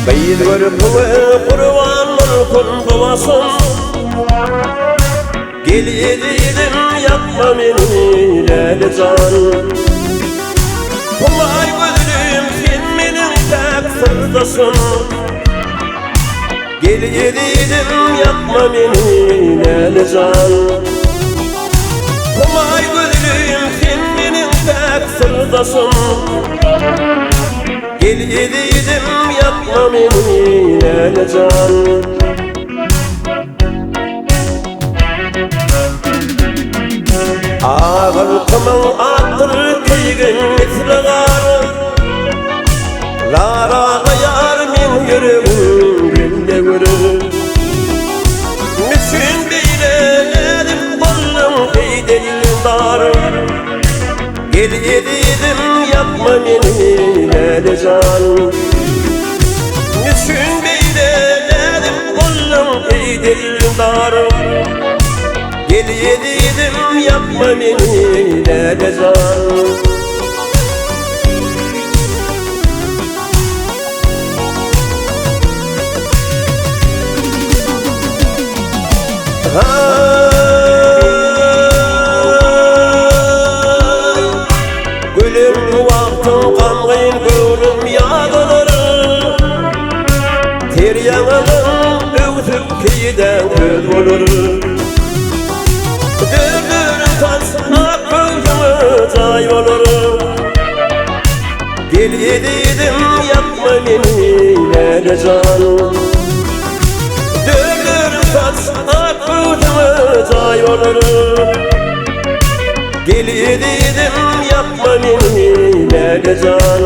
Gyz görküňe gurban bolsun bu başym. Gel ezizim ýakma meni läle jan. Humaý gözelim sen meniň päk syrdaşym. Gel ezizim ýakma meni läle jan. Humaý gözelim sen meniň päk syrdaşym. Gel ezizim ýakma meni läle jan. Agylkymyň akdyr keýgin misli gar. Zar aglaýar meň ýüregim gelde görüp. Neçün beýle näzik bolduň eý dildar. Gel ezizim ýakma meni läle jan. Neçün beýle näzik bolduň eý dildar. Gel ezizim ýakma meni läle jan. Gülüm wagtyň gamgyn göwnüm ýazylar. Ter ýaňagyň öwsüp peýdaň köz bolar. Dördüniň taç ak göwnüňe jaý bolar. Gel ezizim ýakma meni läle jan. Dördüniň taç ak göwnüňe jaý bolar. Gel ezizim ýakma meni läle jan.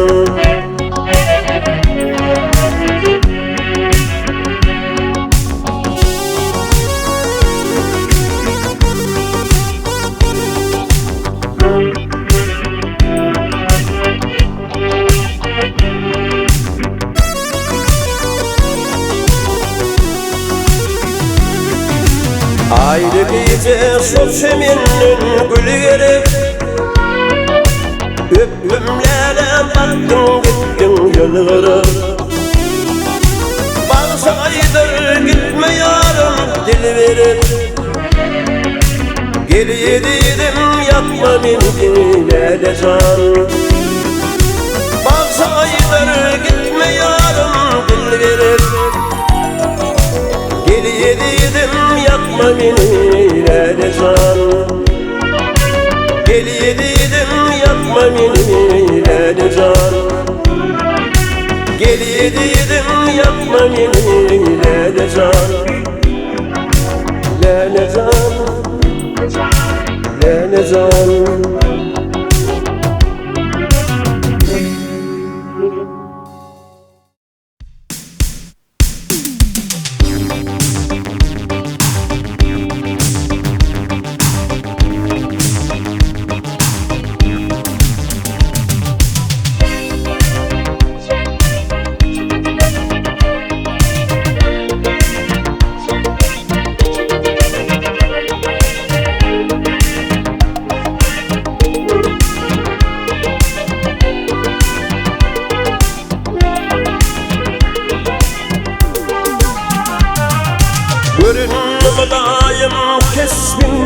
Aýly gije şol çemenden gül gerek. Öpdüm lälem bakdyň gitdiň ýylgyryp. Bagşy aýdyr gitme ýarym dil berip. Gel ezizim ýakma meni läle jan. Bagşy aýdyr gitme ýarym dil berip. Gel ezizim ýakma meni läle jan. Gel ezizim ýakma meni läle jan. Gel ezizim ýakma meni läle jan. Läle jan. Läle jan. Göründi mylaýym keşbiň,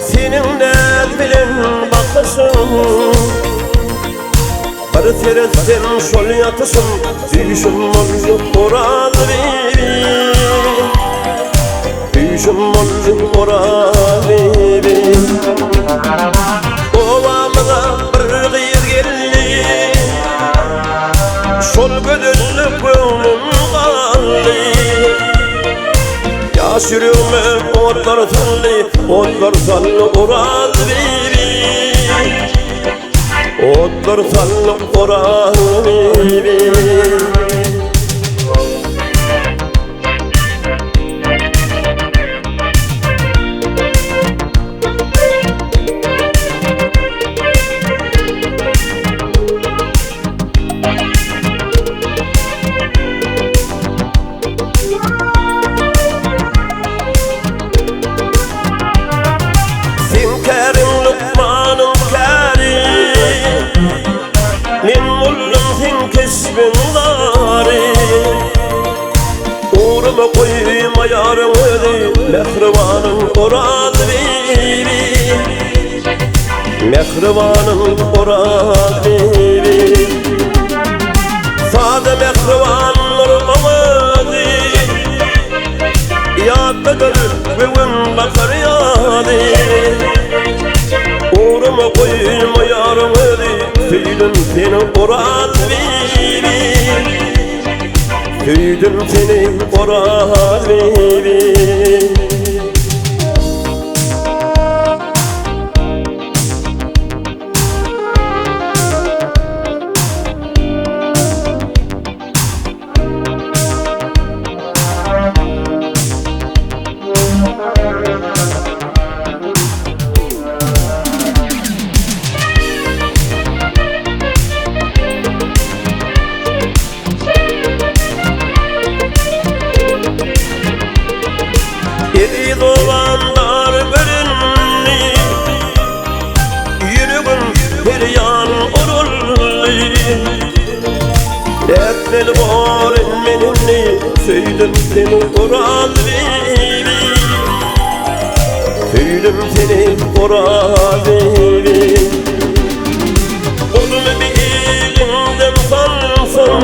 Seniň näz bilen bakyşyň. Bir seretsem şol ýatyşym, Düýşüm boldy Oraz bibi. Düýşüm boldy Oraz bibi. Obamyza bir gyz geldi, Şol gözellik göwnüm galdy. Ýaş ýüregime otlar saldy, Otlar saldy Oraz bibi. Otlar saldy Oraz bibi. Seň käriň lukmanyň käri, Men boldum seň keşbiň. keşbiň zary. Ugruma goýmaýar özi Mähribanym Oraz bibi. Mähribanym Oraz bibi. Sada mähribandyr owazy. Ýatladyr göwün bakar ýaly. Ugruma goýmaýar özi Söýdüm seni Oraz bibi. Söýdüm seni Oraz bibi. Eziz olanlar bölündi, Ýüregim her ýan uruldy. Nätmeli bor men indi, Söýdüm seni Oraz bibi. Söýdüm seni Oraz bibi. Golumy bir eliňden salsam,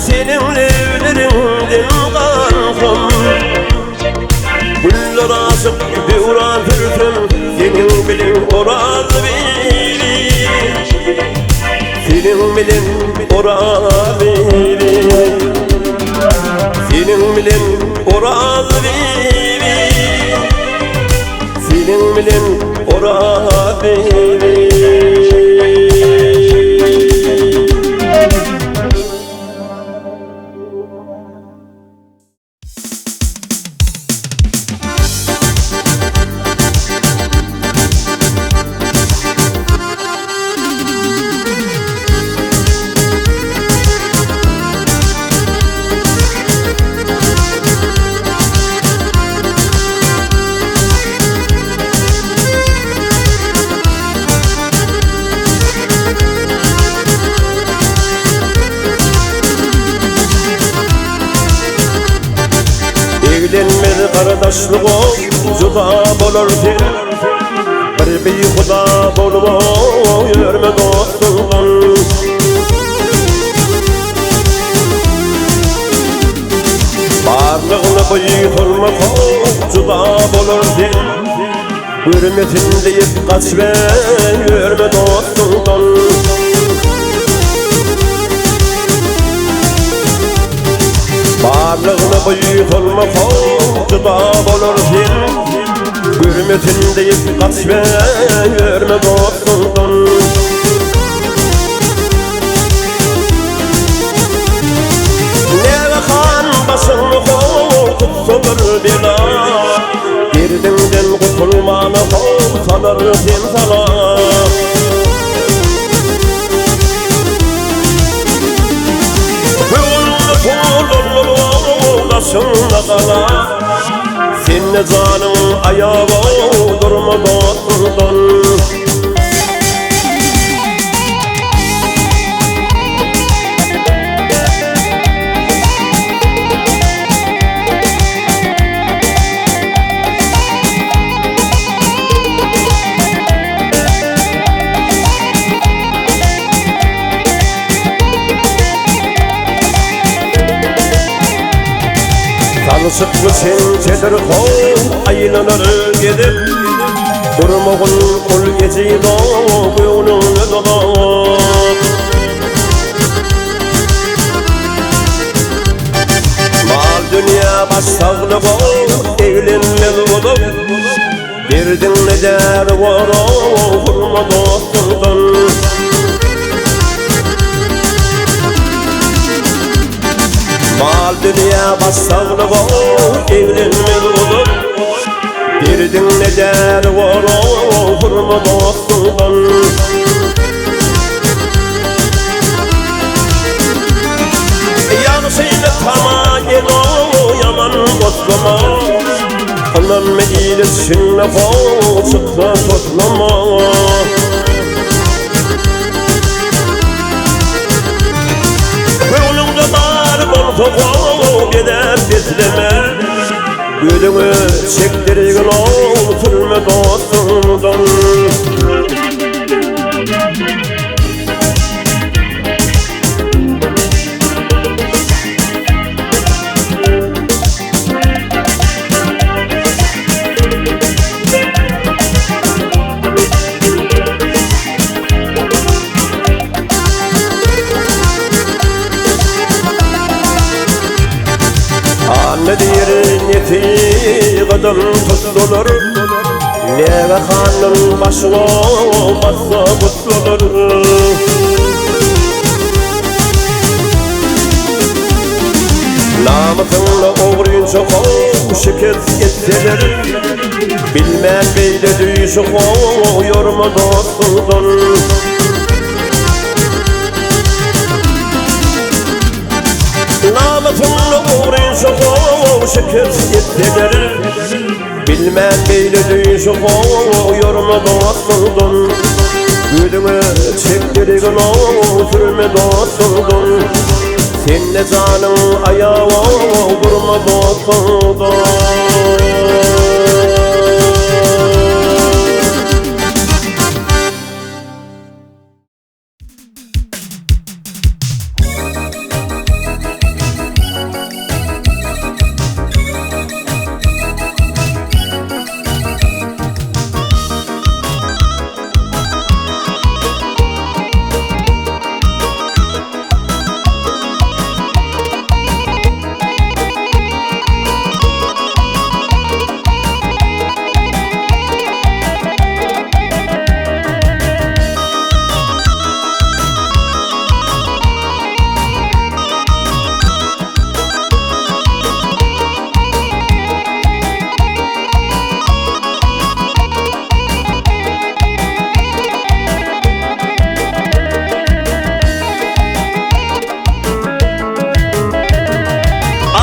Seniň lebleriňden gansam, Güller açyp döwran sürsem, Seniň bilen Oraz bibi. Seniň bilen Oraz bibi. Seniň bilen Oraz bibi. Seniň bilen Oraz bibi. Eglenmez gardaşlyk o juda bolar sen. Bir bihuda bolup ýörme dostuňdan. Barlygyny buýsanma juda bolar sen. Görmesin diýip gaçyp ýörme dostuňdan. Barlygyny buýsanma juda bolar sen. Görmesin diýip gaçyp ýörme dostuňdan. Näme han başyňy tutsa bir bela. Derdiňden gutulmana how salar sen sala. Göwnüňde tulan daşyňda gala. Sende janyň aýaga durma dostuňdan. Tanşykly çemçedir how aýlanar gezip. Durmagyn ol ejiz göwnüňe dolap. Mal dünýä baş saglyk eglenmez bolup. Derdiňle däri bor hurma dostuňdan. Mal dünýä baş saglyk eglenmez bolup. Derdiňle däri bor hurma dostuňdan. Ýagşyny tama gel ýaman doslama. Ynanma ile düşünme how çyksa toslama. how gezäp besleme. Gözüňe çekdirgin ow sürme dostuňdan. Anna diýer neti gadam tutdular Näge hanyň başyna bassa gutlular Namysyňda ogrynça how şikes etseler Bilmän beýle düýşi how ýorma dostuňdan. Namysyňda ogrynça how şikes etseler Bilmän beýle düýşi how ýorma dostuňdan. Gözüňe çekdirgin how sürme dostuňdan. Sende janyň aýaw durma dostuňdan.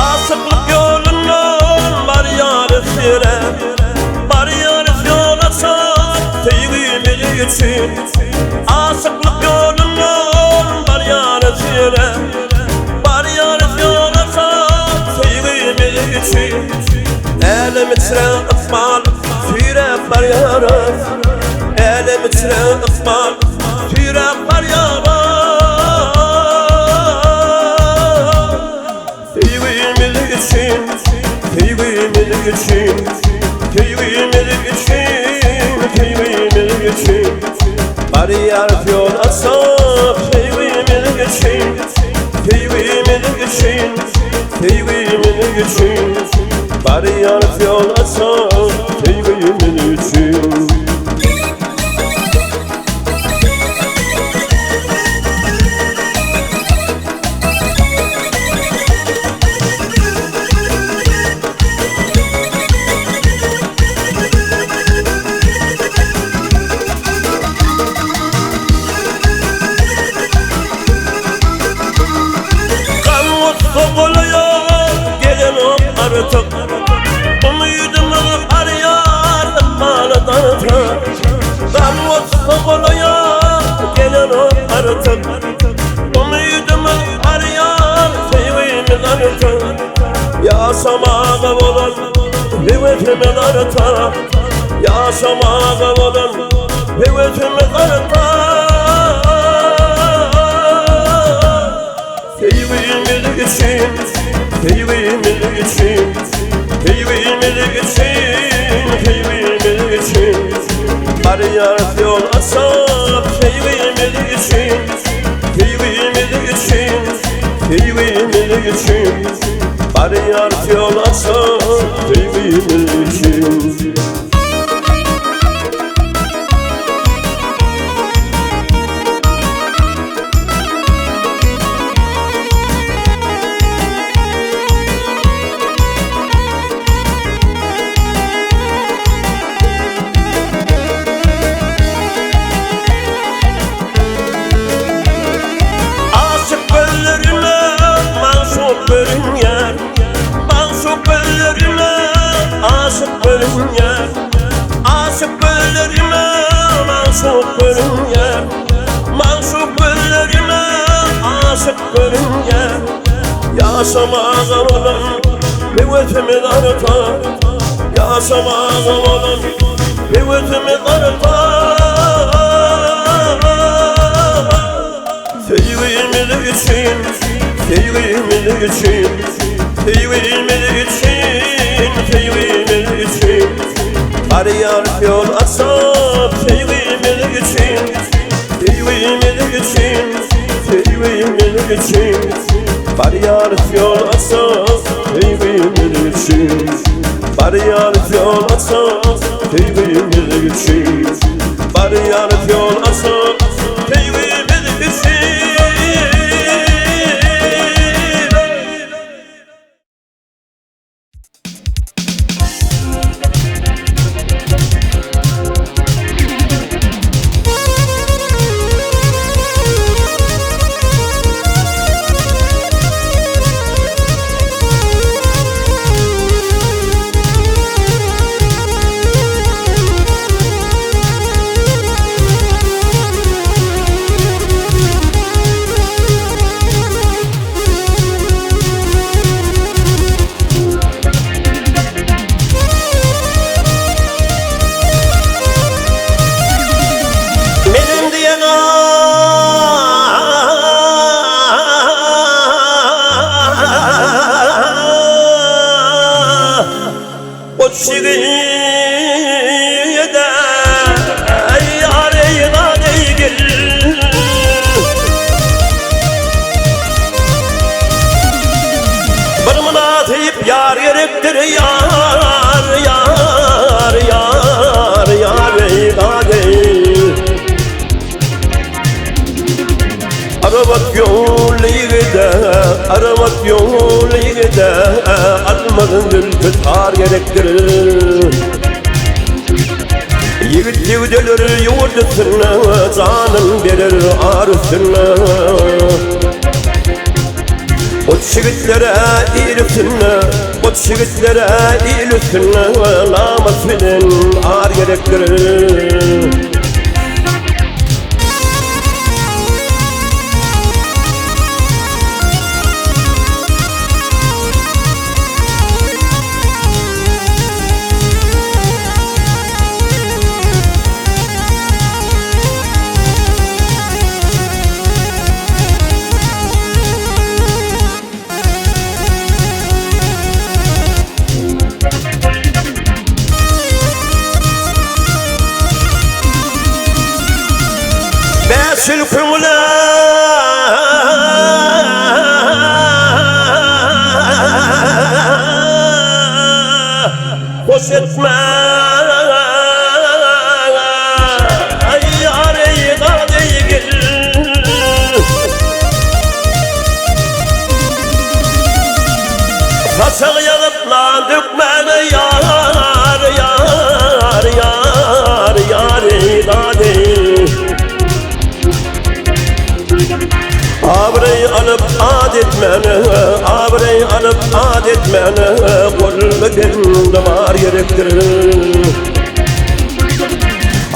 Aşyklyk ýolundan barýarys ýere, Barýarys ýol açan söýgimiz üçin. Aşyklyk ýolundan barýarys ýere, Barýarys ýol açan söýgimiz üçin. Älem içre ykbal süýräp barýarys, Älem içre ykbal süýräp barýarys. Söýgimiz üçin, söýgimiz üçin, Söýgimiz üçin, söýgimiz üçin. Barýarys ýol açyp söýgimiz üçin, Söýgimiz üçin, söýgimiz üçin. Barýarys ýol açyp söýgimiz üçin. Gam gussa golaýa gelenok artyk, Umydymyz arýar ykbala dartyk. Gam gussa golaýa gelenok artyk, Umydymyz arýar söýgimiz artyk. Ýaşamaga bolan höwesimiz artar, Ýaşamaga bolan höwesimiz artar. Söýgimiz üçin, söýgimiz üçin, Söýgimiz üçin, söýgimiz üçin. Barýarys ýol açyp söýgimiz üçin, Söýgimiz üçin, söýgimiz üçin. Barýarys ýol açyp söýgimiz üçin. Aşyk gözlerime magşuk görünýär, Magşuk gözlerime aşyk görünýär, Aşyk gözlerime magşuk görünýär, Magşuk gözlerime aşyk görünýär. Ýaşamaga bolan höwesimiz artar Ýaşamaga bolan höwesimiz artar Söýgimiz üçin, söýgimiz üçin, söýgimiz üçin, söýgimiz üçin Barýar ýol açyp söýgimiz üçin, söýgimiz üçin, söýgimiz üçin Barýar ýol açyp söýgimiz üçin Barýar ýol açyp söýgimiz üçin Barýar ýol açyp söýgimiz üçin. Menem diýen Goç ýigide ýar eýlädeýgil. Bir mynasyp ýar gerekdir ýar, ýar, ýar, ýar eýlädeý. Arabat ýolly ýigide, arabat ýolly ýigide, Almazyn zülpi tar gerekdir. Ýigit ýigdeler ýurt üstünde, Janyn berer ar üstünde. Goç ýigitlere il üstünde, Goç ýigitlere il üstünde, Namys bilen ar gerekdir. Bäşil köňüle hoş etme Ýar eý gaz eý gel Saçak ýazyp nan dökmäne ýar ýar ýar ýar eý dad eý Abraý alyp ad etmäne abraý alyp ad etmäne Golly bende bar gerekdir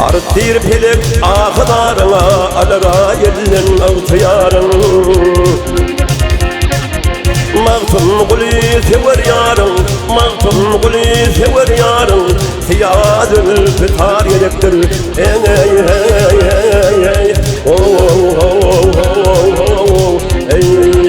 Artdyr pelek ahy-zaryňa alara elden ygtyýaryň Magtymguly söwer ýaryň, Magtymguly söwer ýaryň, Syýa zülpi tar gerekdir. Eý, eý, eý, eý, ho, ho, ho, ho, ho, eý.